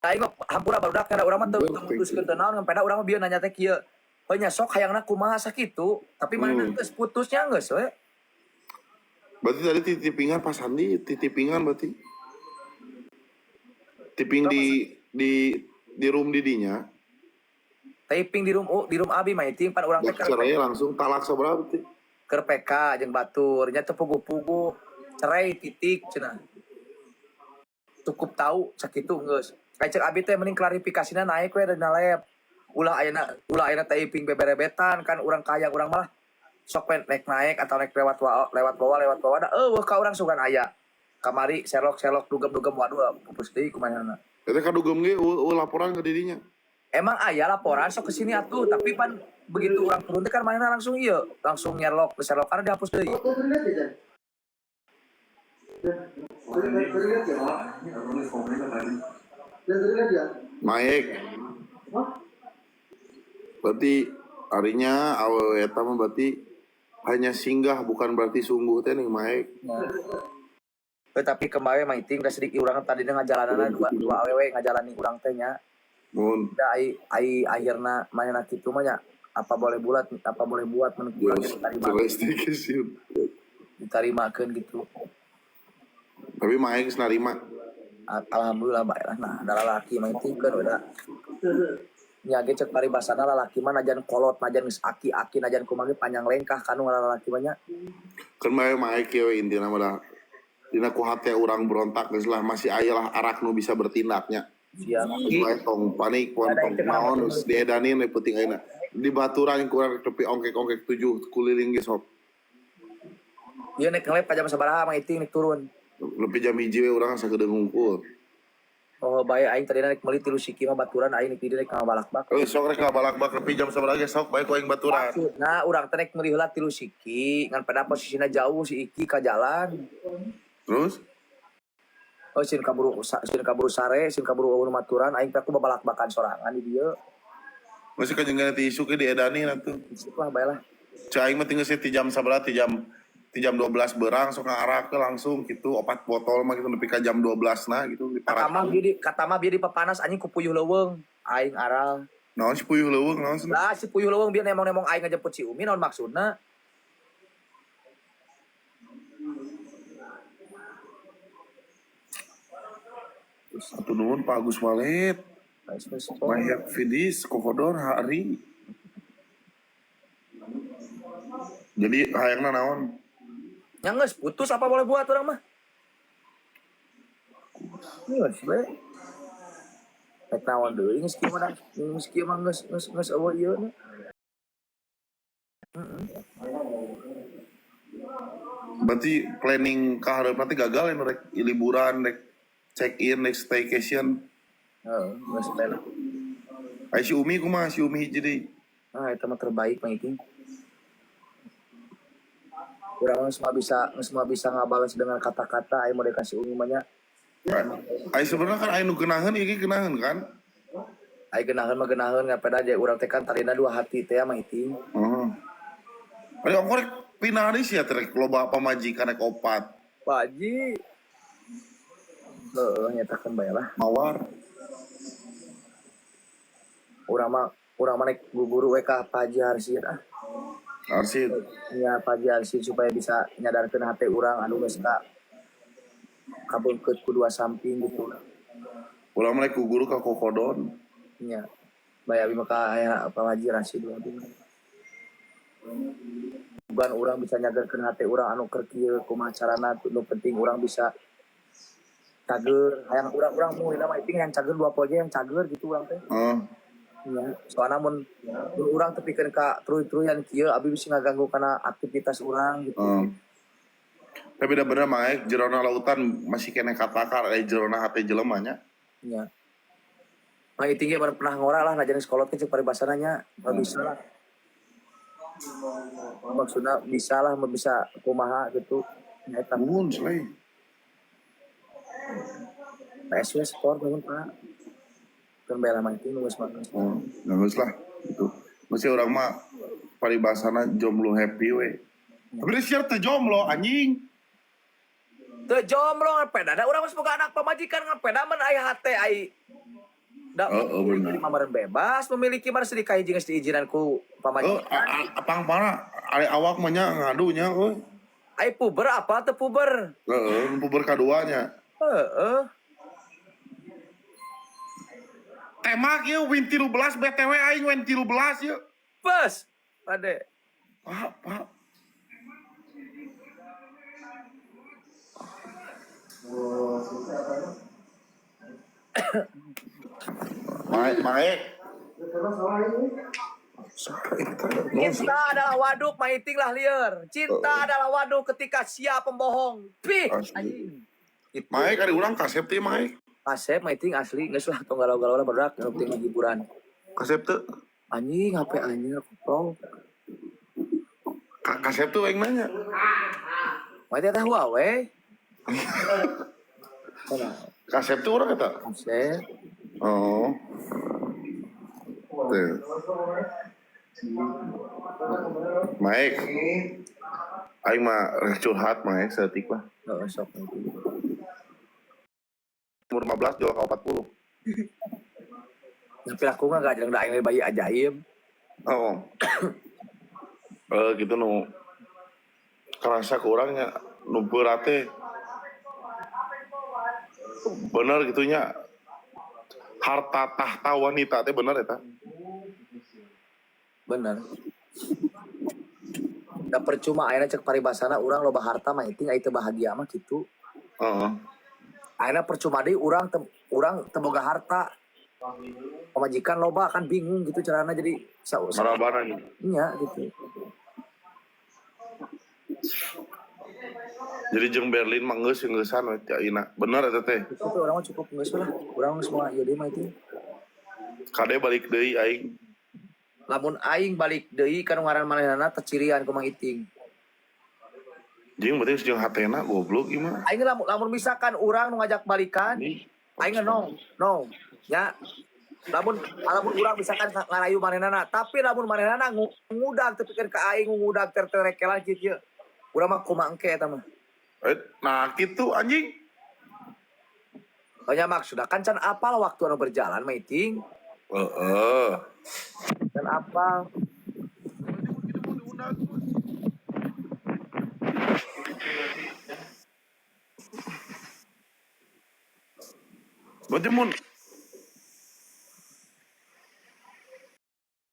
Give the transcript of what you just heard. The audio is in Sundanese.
Aing mah hampura barudak karena urang mah teu teu mutuskeun teu naon, peda urang mah bieu nanya teh kieu. Heuh nya sok hayangna kumaha sakitu, tapi manehna geus putusnya geus we. Berarti tadi titipingan Pak Sandi, titipingan berarti. Tiping di room didinya. Typing di room, oh, di room abi mah iting pan urang teh Dak cerai langsung talak sabaraha berarti. Keur PK jeung batur nya teu puguh-puguh cerai titik cenah. Cukup tahu sakitu geus. Kayak cek abi teh mending klarifikasina naik we dina lab. Ulah ayeuna typing beberebetan kan urang kaya urang malah sok we naik naik atau naik lewat lewat bawah lewat bawah da eueuh ka urang sugan aya. Kamari serok-serok dugem-dugem, waduh, pupus deui kumaha. Eta kadugem ge eueuh laporan ke didinya. Emang aya laporan sok kesini atuh, tapi pan begitu urang turun teh kan manehna langsung ieu, langsung nyerlok, serlok karena dihapus deui. Oh, lihat ya, lihat ya. Lihat ya. Naik. Berarti harinya awewe eta mah berarti hanya singgah, bukan berarti sungguh teh nih Maek. Nah. Tapi kemarin mah iting da sedikit urang tadi ngajalanana dua awewe ngajalani urang teh nya. Mun Da ai ai akhirna manehna kitu mah nya apa boleh bulat, apa boleh buat, mun kurang Yes, diterima cerai sedikit sih. Ditarimakeun gitu. Tapi Maek geus narima. Alhamdulillah bae lah, nah ada lalaki mah iting kan udah nya ge cek paribasana lalaki mah najan kolot, najan geus aki-aki, najan kumaha ge panjang lengkah kanu lalaki mah nya. Kan bae Maek kieu intina mah dah. Dina ku hate urang berontak geus lah, masih aya lah arak nu bisa bertindaknya. Siap. Geus bae tong panik pon Ada tong yang cenah naon geus diedanin we penting ayeuna. Di baturan kurang tepi ongkek-ongkek 7 kuliling ge sok. Ieu nek ngelep ka jam sabaraha mah iting nek turun? Lebih jam 1 we urang sakedeung hungkul. Oh, bae aing tadi nek meuli tilu siki mah baturan aing nek di dieu rek ngabalak-bak. Eh, sok rek ngabalak-bak nepi jam sabaraha ge sok bae ku aing baturan. Maksudna urang teh nek meuli heula tilu siki ngan pada posisina jauh si Iki ka jalan. Terus? Oh, sieun kaburu sare, sieun kaburu eueuh maturan aing teh aku babalak-bakan sorangan di dieu. Masih kajengan ti isuk ge diedanin atuh. Isuk lah bae lah. Cai aing mah tinggal sih ti jam sabaraha, ti jam 12 berang sok ngarak ke langsung gitu opat botol mah gitu nepi ka jam 12 nah gitu di Kata mah bieu di kata mah bieu di papanas anjing ku puyuh leuweung. Aing aral. Naon si puyuh leuweung naon cenah? Lah si puyuh leuweung bieu nemong-nemong aing ngajemput si Umi naon maksudna? Satu nuhun Pak Agus Walid. Mahyap Fidis Kokodor hari. Jadi hayangna naon? Ya geus putus apa boleh buat urang mah. Geus we. Rek naon deui geus kieu mah, geus kieu mah geus geus geus eueuh ieu na. Berarti planning ka hareup nanti gagal ya rek liburan, rek check in, rek staycation. Heeh, geus bae lah. Ai si Umi kumaha, si Umi hiji deui? Ah, eta mah terbaik mah itu. Urang mah semua bisa ngabales dengan kata-kata aing mau dikasih Umi mah nya. Ai sebenarnya kan aya nu geunaheun ieu ge geunaheun kan? Ai geunaheun mah geunaheun ngapeda aja urang teh kan tarina dua hati teh mah itu. Heeh. Ari ongko rek pindah deui sia teh rek loba pamajikan rek opat. Pak Haji. Heeh, nyatakeun bae lah. Mawar. Urang mah rek guguru we ka Pak Haji Harsid ah. Harsid. Ya Pak Haji Harsid supaya bisa nyadarkeun hate urang anu geus ka kabeungkeut ku dua samping gitu. Urang mah rek guguru ka Kokodon. Nya. Bae abi mah ka aya Pak Haji Rasid abi mah. Bukan urang bisa nyadarkeun hate urang anu keur kieu kumaha carana nu penting urang bisa cager hayang urang-urang mu mah iting yang cager dua poe ge yang cager gitu urang teh. Heeh. Nya, soalna mun mun urang tepikeun ka truy-truyan kieu abi bisa ngaganggu kana aktivitas urang gitu. Heeh. Tapi da bener mah jerona lautan masih keneh katakar jerona hate jelema nya. Nya. Mah iting ge pernah ngora lah najan sekolah teh cek paribasana nya, mah bisa lah. Maksudna bisa lah, mah bisa kumaha gitu. Nya eta. Nuhun selai. PSW skor nuhun Pak. Kan bae lah mah iting geus mah. Oh, geus lah gitu. Masih urang mah paribasana jomblo happy we. Tapi dia siap teh jomblo anjing. Teu jomblo ngapeda da urang geus boga anak pamajikan ngapeda mun aya hate ai. Da Oh, oh, memiliki bener. mah meureun bebas, memiliki mah sedikit jeung geus diizinan ku Oh, pamajikan. apang parah ari awak mah nya ngadunya euy. Ai puber apa teu puber? Heeh, puber kaduanya. Heeh. Temak ieu win 13 BTW aing win 13 ieu. Bes. Ade. Pak, Pak. Mae, mae. Cinta adalah waduk, maiting lah liar. Cinta adalah waduk ketika siap pembohong. Pih. Asli. Anjing. Itu. Mae kali urang kasep teh mae. Kasep maiting asli geus lah tong galau-galau lah barudak nu penting hiburan. Kasep teh. Anjing HP anjing koprong. Kasep tuh aing nanya. Maiting teh Huawei. Kasep tuh urang kata. Kasep. Oh. Tuh. Mike. Aing mah rek curhat Mike saeutik lah. Heeh sok maiting. Umur 15 jual ka 40. Tapi aku mah gak jarang da aing bayi ajaib. Oh. Gitu nu kerasa kurangnya nu berat teh bener gitunya harta tahta wanita teh bener eta. Bener. Da percuma ayeuna cek paribasana urang loba harta mah iting aya teu bahagia mah kitu. Heeh. Ayeuna percuma deui urang teu urang teu boga harta. Pamajikan loba kan bingung gitu carana jadi sa Marabana nya gitu. Jadi jeung Berlin mah geus geusan we teh ayeuna. Bener eta teh. Itu urang mah cukup geus lah. Urang geus moal ieu deui mah itu. Kade balik deui aing. Lamun aing balik deui ka nu ngaran manehna tecirian ku Mang Iting. Jeung berarti geus jeung hatena goblok ieu mah. Aing lamun lamun misalkan urang nu ngajak balikan, aing no, no. Ya. Lamun lamun urang misalkan ngarayu manehna, tapi lamun manehna ngudag teu pikir ka aing ngudag ter-terekelan kieu kieu. Urang mah kumaha engke eta mah. Nah gitu anjing. Pokoknya maksudna kan can apal waktu anu berjalan mah Iting. Heeh. Can apal. Berarti mun